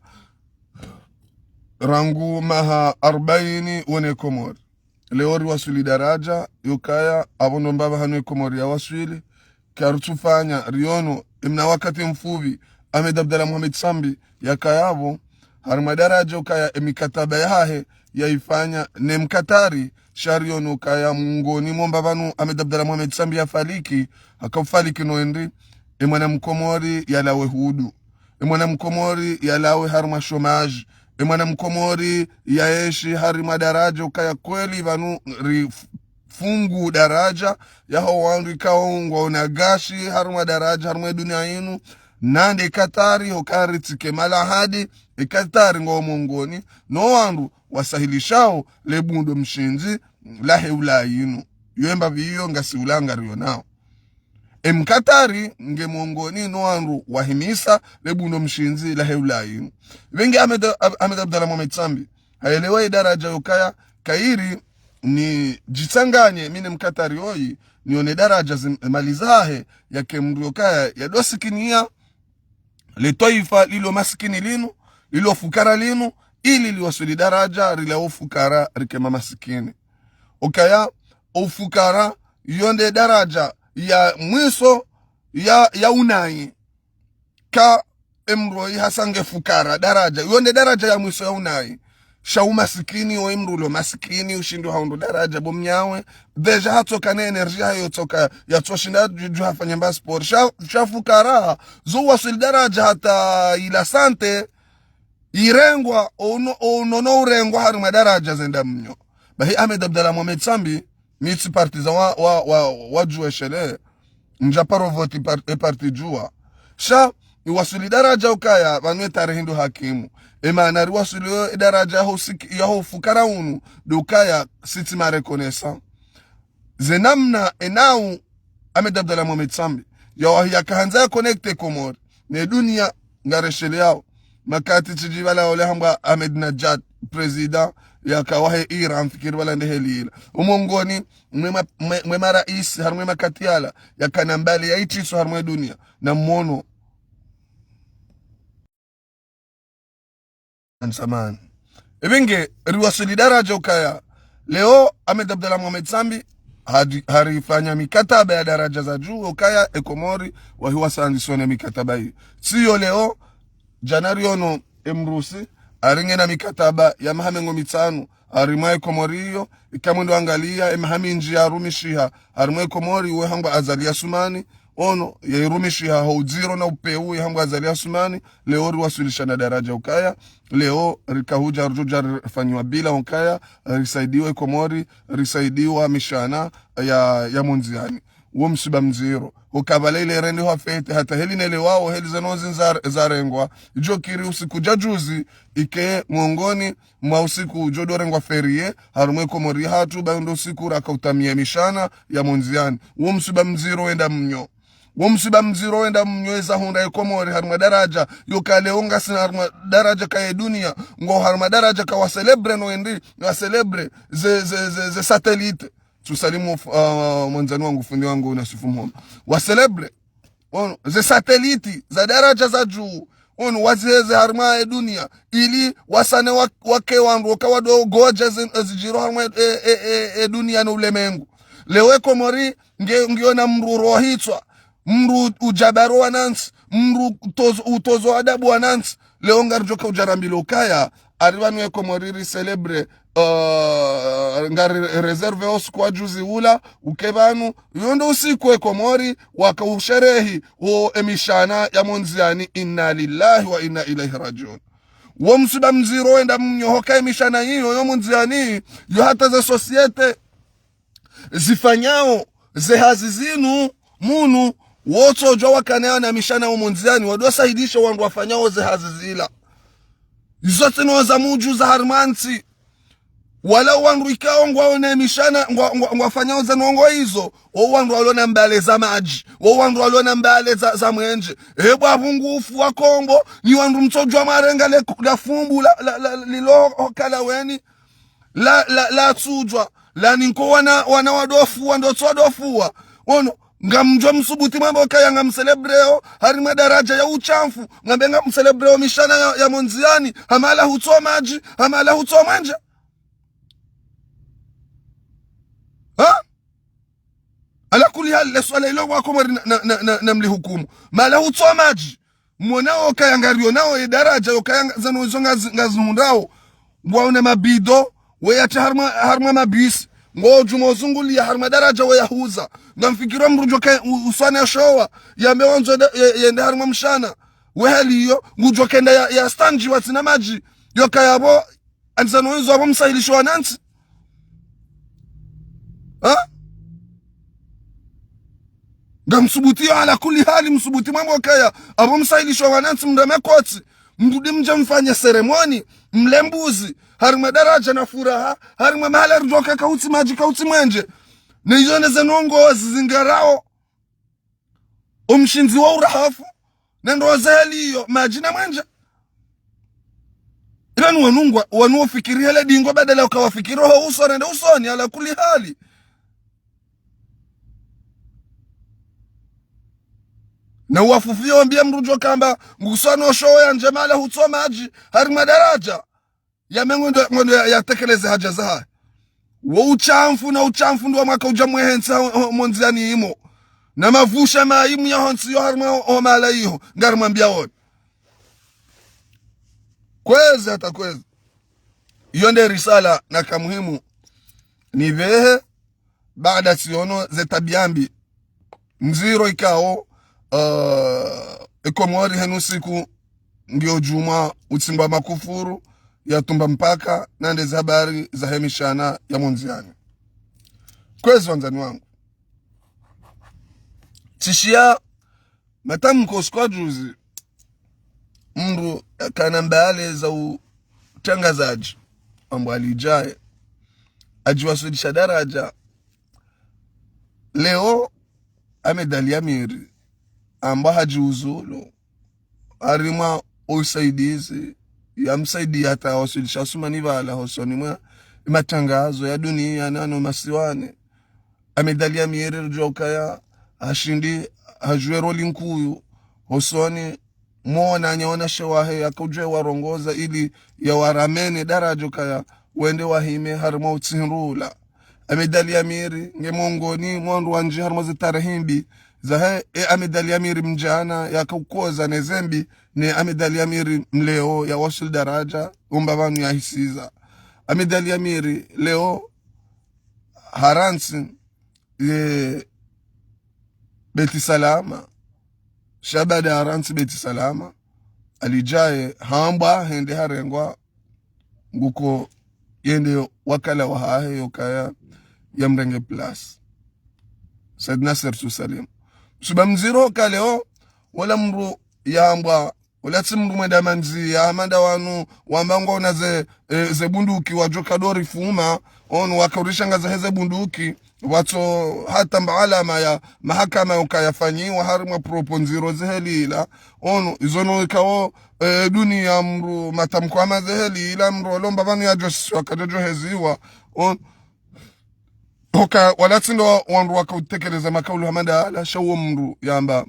rangu maha arbaini wone Komori. Leo riwaswili daraja yokaya apvo ndo mbapvi hanu e Komori yawaswili, karutsufanya, riono, emna wakati mfupvi, Ahmed Abdallah Mohamed Sambi yakaya pvo, harumwa daraja ukaya emikataba yahahe yaifanya ne Mkatari, sha riono ukaya mongoni mo mba pvanu Ahmed Abdallah Mohamed Sambi yafariki, haka ufariki no endi, emwana Mkomori yalawe hudu. Emwana Mkomori yalawe harumwa chômage. Emwana Mkomori yaenshi harumwa daraja ukaya kweli pvanu ri f-, fungu daraja yaho wandru ikao ngwaona gashi harumwa daraja harumwa edunia inu. Nande Katari, hoka ritsike malahadi, e Katari ngo mongoni no wandru wasahilishao le bundo mshindzi lahe Ulaya inu. Yo embapvi iyo ngasi Ulaya ngarionao. Emkatari nge mongoni no wandru wahimisa le bundo mshindzi lahe Ulaya inu. Pvenge Ahmed, Ab-, Ahmed Abdallah Mohamed Sambi haelewa ye daraja yokaya, kairi nidjitsanganye mi ne Mkatari oyi, nione daraja zim-, mali zahe, yake mndru yokaya yadosikiniya le twaifa lilo masikini linu, lilo fukara linu, ili liwaswili daraja rila ufukara rike mamasikini. Okaya, ufukara, yo nde daraja ya mwiso ya, ya unayi. Ka emndru oyi hasa nge fukara, daraja, yo nde daraja ya mwiso ya unayi. Sha umasikini, oyi mndru ulo masikini, ushindwa hahundru daraja bo mnyawe. Déjà hatsoka ne énergie hayo tsoka, yatsoshinda dju, dju hafanya mba sport. Sha, sha fukara, zo waswili daraja hata ila santé irengwa, ono, ono no urengwa harumwa daraja zenda mnyo. Bahi Ahmed Abdallah Mohamed Sambi, Mi tsi partisan wa, wa, wa, wa Juwa Shele. Ndja paro voti par-, e parti Juwa. Sha, iwaswili daraja ukaya, pvanu e tarehi ndo hakimu. E maana riwaswili yo e daraja ya husiki-, ya hufukara unu, ndo ukaya, si tsi ma reconnaissant. Ze namna enau Ahmed Abdallah Mohamed Sambi, yawahi yakahandza ya connecte Komori ne dunia, ngaresheleyao. Makati tsidji pvala ole hambwa Ahmadinejad, président yaka wahe Iran, mfikiri pvala nde heli ila. Umongoni mwe ma-, mwe, mwe maraisi, harumwa e makati yala, yakana mbali ya itsiso harumwa e dunia. Na mwono. Ansaman. Ebe nge, riwaswili daraja ukaya. Leo, Ahmed Abdallah Mohamed Sambi, hadi-, harifanya mikataba ya daraja za juu, ukaya, e Komori, wahiwa sandisone mikataba iyo. Tsiyo leo, djana riono, e Mrusi, harenge na mikataba ya maha mengo mitsanu, harimwa e Komori iyo, ika mwendo angalia, e maha mindji yarumishiha, harimwa e Komori, we hambwa Azali Assoumani, ono, yairumishiha ho udziro na upeu, ye hambwa Azali Assoumani, leo riwaswilisha na daraja ukaya, leo rikahudja rudjodja rifanyiwa bila ukaya, risaidiwa e Komori, risaidiwa mishana ya, ya Monziani. Wo msiba mdziro. Ukabala ile rende hwa fête, hata heli nele wao, heli zanozi nza-, zarengwa. Idjo kiri usiku dja juzi, ike mongoni, mwa usiku udjo dorengwa férié, harumwa e Komori hatru, ba ndo usiku raka utamia mishana ya Monziani. Wo msiba mdziro wenda mnyo. Wo msiba mdziro wenda mnyo eza hundra e Komori harumwa daraja, yoka leo ngasina harumwa daraja kaye dunia, ngo harumwa daraja ka wa célébrer no endi, wa célébrer ze, ze, ze, ze satellite. Tsusalimu, ah, mwandzani wangu, fundi wangu, Nasifu Mhoma. Wa célébrer. Ono, ze satellite, za daraja za juu. Ono, waziheze harumwa e dunia. Ili wasane wa-, wake wandru, waka wado godja ze, zidjiro harumwa e, e, e, e, e dunia no ulemengu. Leo e Komori, nge, ngiona mdru rohitswa. Mdru udjabaro wanantsi. Mdru utozo, utozo adabu wanantsi. Leo ngaridjoka udjarambilo ukaya, ari pvanu e Komori ri célébrer, euh, ngari réserver o usiku wa juzi ula, uke pvanu, iyo ndo usiku e Komori, waka usherehi, o e mishana ya Monziani, inna lillahi wa inna ilayhi rajiun. Wo msiba mdziro wenda mnyo hoka e mishana iyo, yo Monziani, yo hata ze société, zifanyao ze hazi zinu, munu, wotsodjwa wakanayo na mishana wo Monziani, wado saidisha wandru wafanyao ze hazi zila. Izo tsino za mudjuza harumwa ntsi. Wala wandru ikao ngwaone mishana, ngwa, ngwa, ngwafanyao ze ndrongo izo, wo wandru walona mbale za madji, wo wandru walona mbale za, za mwenje. Ebwa pvungufu wa Kombo, ni wandru mtsodjwa mwarenga le, la fumbu, la, la, la, lilo hokala weni. La, la, la tsudjwa. La ninko wana, wana wadofuwa, ndo tsi wadofuwa. Ono, ngamdjo msubuti mwambe ukaya ngamcélébreo, harimwa daraja ya utshafu, ngambe ngamcélébreo mishana ya, ya Monziani, hama la hutso madji, hama la hutso mwenje. Ha? Ala kuli hali, le swala ilo wa Komori na, na, na, na, na mlihukumu. Mala hutso madji. Mwonao kaya ngarionao ye daraja, yo kaya nga-, zano izo ngazi-, ngazihundrao. Ngwaona mabido, we yatsi harimwa, harimwa mabisi. Ngodjo mozungulia harimwa daraja we yahuza. Ngamfikiro mdru djoka u-, uswane showa. Yambe wandzo da-, ye-, yende harimwa mshana. We hali iyo, ngudjo kenda ya, ya stanji watsina madji. Yo kaya bo, andisa no izo abo msahilisho wanantsi. Ha? Ngamsubutiyo ala kuli hali msubuti mwambe ukaya. Abo msahilisho wanantsi mndame kotsi. Mdrudi mdje mfanye seremoni. Mle mbuzi. Harimwa daraja na furaha. Harimwa mahala ridjoka kautsi madji kautsi mwenje. Ne iyo ne ze ndrongo zizingarao. Omshindzi wa urahafu, nendo wazaliyo, madji na mwenje. Ila ni wanu ngwa, wanu wafikiri hele dingo badala ukawafikiri ho uso nende usoni, ala kuli hali. Na uwafufi yo mbia mdru djo kamba, nguswano showo ya ndjema ala hutso madji, harimwa daraja. Yame ngondo, ngondo ya, yatekeleze haja zahahe. Wo utshafu na utshafu ndo wa mwaka udja mwehe ntsi ha, ho, Monziani imo. Na mavusha mayimu ya hontsi yo harimwa ho, ho mahala iho. Ngarimwambia woni. Kwezi hata kwezi. Iyo nde risala naka muhimu. Ni pvehe, baada tsiono ze tabiya mbi. Ndziro ikao, eh, e Komori henu siku ngiyo djumwa utsingwa makufuru ya tumba mpaka na nde ze habari zahe mishana ya Monziani. Kwezi wandzani wangu, tsishiya matamko usiku wa juzi, mndru kana mbale za utrangazadji, ambwa Ali Djae, hadjiwaswilisha daraja. Leo Ahmed Ali Amiri ambwa hadjiuzulu harimwa usaidizi, yamsaidiya hata hawaswilisha Asumani pvala hosoni mwa matrangazo ya duniya na no masiwani. Ahmed Ali Amiri ridjuwa ukaya hashindi hadjuwe roli nkuu hosoni mwa wananya wanashe wahe, yakaudjuwa warongoza ili yawaramene daraja ukaya wende wahime harimwa utsindrula. Ahmed Ali Amiri nge mongoni mwa wandru wandji harimwa zitarehi mbi zahe, e Ahmed Ali Amiri mdjana yakaukoza ne zembi, ne Ahmed Ali Amiri mleo yawaswili daraja umba pvanu yahisiza. Ahmed Ali Amiri leo harantsi ye Beti Salama. Sha baada harantsi Beti Salama, Ali Djae hambwa hende harengwa nguko yende wakala wahahe yokaya yamrenge place. Said Nasser Salim. Msuba mdziro ka leo, wola mndru yambwa, wola tsi mndru mwenda mandziya, hama nda wanu wamba ngwaona ze, e, ze bunduki wadjoka dori fuma, ono wakaurishangaza heze bunduki, watso hata mba alama ya mahakama yoka yafanyiwa harimwa propos ndziro zehelila. Ono izo no ikao, e, duniya mndru matamko hama zehelila, mndru olomba pvanu yadjosisiwa kadjadjoheziwa. Ono hoka wala tsi ndo wandru wakautekeleza makaulu hama nda yala, sha wo mndru yamba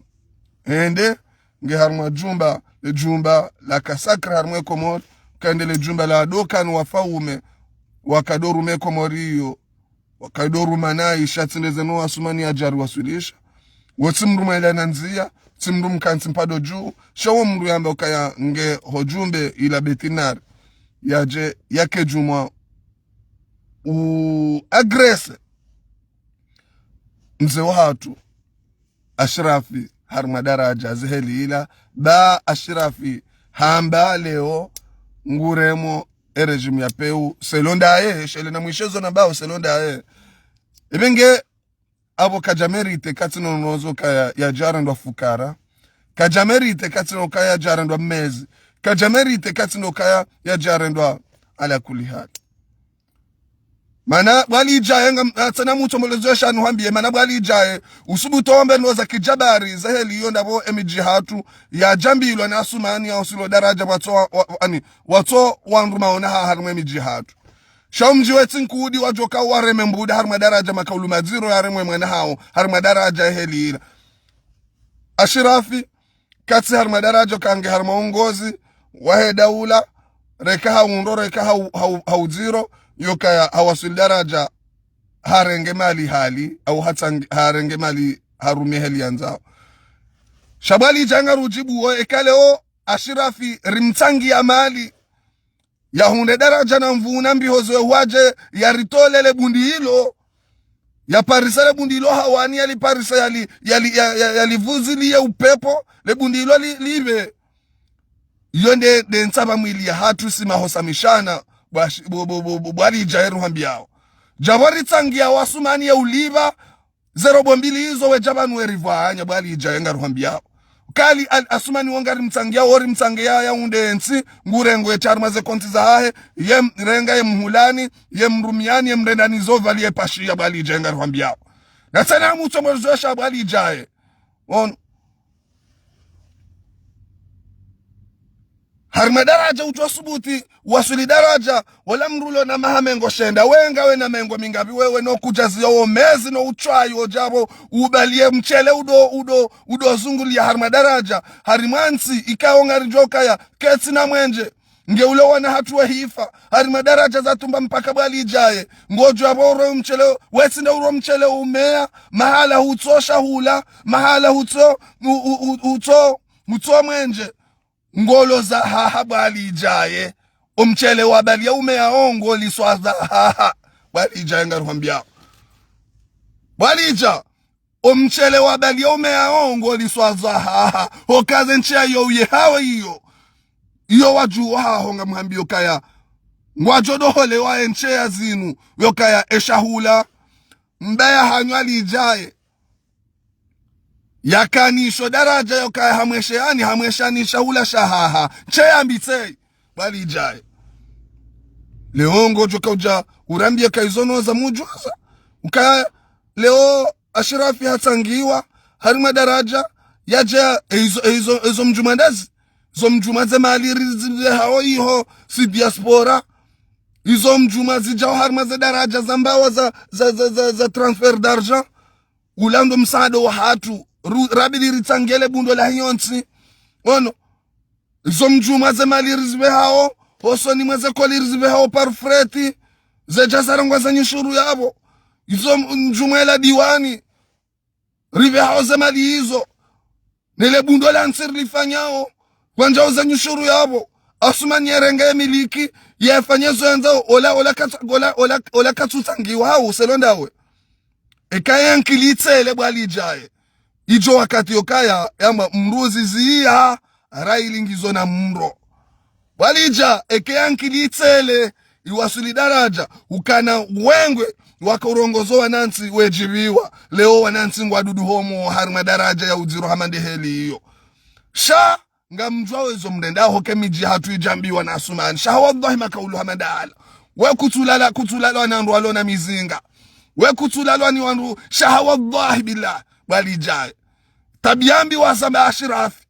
hende nge harimwa jumba, le jumba la kasakra harimwa Komori, kande le jumba la doka ni wafaume wakadorume Komori iyo, wakadoruma nayi sha tsi ndeze no Asumani yadjari waswilisha. Wo tsi mndru mwela na ndziya, tsi mndru mkantsi mpado juu, sha wo mndru yamba ukaya nge ho jumbe ila Beti Nari, yadje yake djumwa u agrese mze wahatru Ashirafi harimwa daraja zehelila. Ba Ashirafi hamba leo nguremo e régime ya pewu selon ndaye, shele na mwishezo na bao selon ndaye. Ibe nge apvo kadja mérité katsi no nozo kaya yadjarendwa fukara. Kadja mérité katsi no kaya yadjarendwa mmezi. Kadja mérité katsi no kaya yadjarendwa ala kulli hali. Mana bwa Ali Djae nga, a, tsena mutso mbolezo ya shanu hambiye, mana bwa Ali Djae usubutu wambe noza kijabari zeheli iyo ndapvo emidji hatru yadjambilwa na Asumani ya usilo daraja watso wa, wa, ani, watso wandru maona ha harimwa emidji hatru. Sha omdji wetsi nkudi wadjoka wareme mbuda harimwa daraja makaulu madziro yaremwe mwana hawo harimwa daraja eheli ila. Ashirafi katsi harimwa daraja kange harimwa uongozi wahe daula, reka ha undro, reka ha u-, ha u-, ha udziro, yokaya hawaswili daraja harenge mali hali, au hatsangi-, harenge mali harumie heli yandzao. Sha bwa Ali Djae ngarudjibuo, eka leo Ashirafi rimtsangia mali yahundre daraja na mvuna mbiho zwe hwadje yaritolele bundi ilo, yaparise le bundi ilo hawani, yaliparise yali, yali, ya, ya, yalivuziliye upepvo, le bundi ilo li, live. Iyo nde, nde ntsapva mwili yahatru si mahosa mishana, bwa shi-, bo, bo, bo, bo, bwa Ali Djae ruhambiao. Djapvo ritsangia Wasumani ye ulipva, ze robo mbili izo wedja pvanu weripvwanya bwa Ali Djae ngaruhambiao. Kali al-, Asumani wo ngarimtsangia, wo rimtsangia ya undre entsi, ngurengo ye charma ze konti zahahe, ye m-, renga ye mhulani, ye mrumiani, ye mrendani zo pvali ye pashiya bwa Ali Djae ngaruhambiao. Na tsena mutso mbolezo ya sha bwa Ali Djae. Ono. Harimwa daraja utso subuti, waswili daraja, wala mndru ulo na maha mengo shenda, we ngawe na mengo mingapvi wewe no kudjaziya wo mezi no utswayi wo djapvo, ubaliye mshele udo, udo, udo zunguliya harimwa daraja, harimwa ntsi, ikao ngaridjo kaya, ketsi na mwenje, nge ule wana hatru wehifa, harimwa daraja za tumba mpaka bwa Ali Djae, ngodjo apvo uro mshele, wetsi nda uro mshele umeya, mahala hutso shahula, mahala hutso, u, u, u, utso, utso mwenje. Ngolo za haha bwa Ali Djae. Omshele wa baliya umeya o ngoliswa za haha. Bwa Ali Djae ngaruhambiao. Bwa Ali Djae. Omshele wa baliya umeya o ngoliswa za haha. Hoka ze ntshiya yo uye hawe iyo. Iyo wadjuwa haho ngamhambiyo kaya. Ngwadjo doholewa e ntshiya zinu. Yokaya eshahula. mbaya hanyu Ali Idjaye. Yakanisho daraja yokaya hamwesheani, hamwesheani shahula shahaha. Ntshe yambitseyi, bo Ali Idjaye. Leo ngodjo kaudja urambiye ka izo noza mudjuza. Ukaya leo Ashirafi hatsangiwa harimwa daraja yadja, e izo, e izo, e izo mdjuma ndazi. Izo mdjuma ze mali rizipvehao iho si diaspora. Izo mdjuma zidjao harimwa ze daraja za mbawa za, za, za, za, za transfert d'argent. Ula ndo msaada wahatru. Ru-, rabidi ritsange le bundo lahe yontsi. Ono. Izo mdjuma ze mali rizipvehao, hosoni mwa ze koli rizipvehao par fret, zedja zarengwa ze nyushuru yapvo. Izo mdjuma ela diwani, ripvehao ze mali izo. Nele bundo la ntsi rilifanyao, kwandjao ze nyushuru yapvo. Asumani yerenge ye miliki, yefanye zo yandzao, ola, ola katsu-, ola, ola, ola katsutsangiwa hau, selon ndawe. Eka ye ankili itsele bo Ali Idjaye. Idjo wakati yokaya, yamba mdru ziziya, raili ngizo na mdro. Bo Ali Idja, eka ye ankili itsele, iwaswili daraja, ukana wengwe, wakaurongozo wanantsi wedjipviwa. Leo wanantsi ngwadudu homo, harimwa daraja ya udziro hama nde heli iyo. Sha, ngamdjuwa wezo mrenda hoke midji hatru idjambiwa na Asumani. Sha wallahi makaulu hama ndala. We kutsulala, kutsulala wanandru walo na mizinga. We kutsulala ni wandru, sha wallahi billah, bo Ali Idjaye. Tabiya mbi wazamba Ashirafi.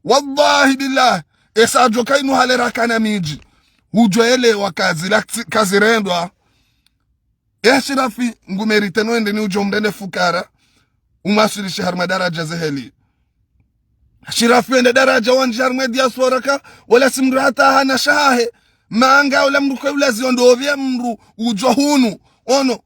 Wallahi billah, esa djoka inu hale rakana midji. Udjo elewa kazi, la, kazi rendwa. E Ashirafi, ngu mérité no wende ni udjo mrende fukara, umwaswilishe harimwa daraja ze heli. Ashirafi wende daraja wandji harimwa diaspora ka, wala si mdru hata hana shahahe. Manga ula mdru kwe ula zio ndopvi ya mdru udjo hunu. Ono.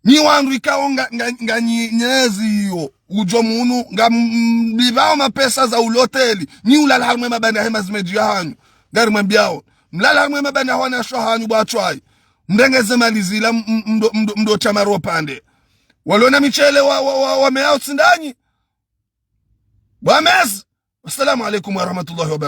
Nyi wandru ikao nga, nga, nga nyi, nyezi iyo. Udjo munu, nga m-, m-, mbipvao mapesa za uloteli. Nyi ulala harimwa mabanda hema zimedji ya hanyu. Ngari mwambiao. Mlala harimwa mabanda hwana sho hanyu bwa tswayi. Mrenge ze mali zila m-, m-, mdo, mdo, mdo tsa maro pande. Walona michele wa, wa, wa, wa meao tsi ndanyi. Bwa mezi. Assalamu alaikum warahmatullahi wabarakatuh.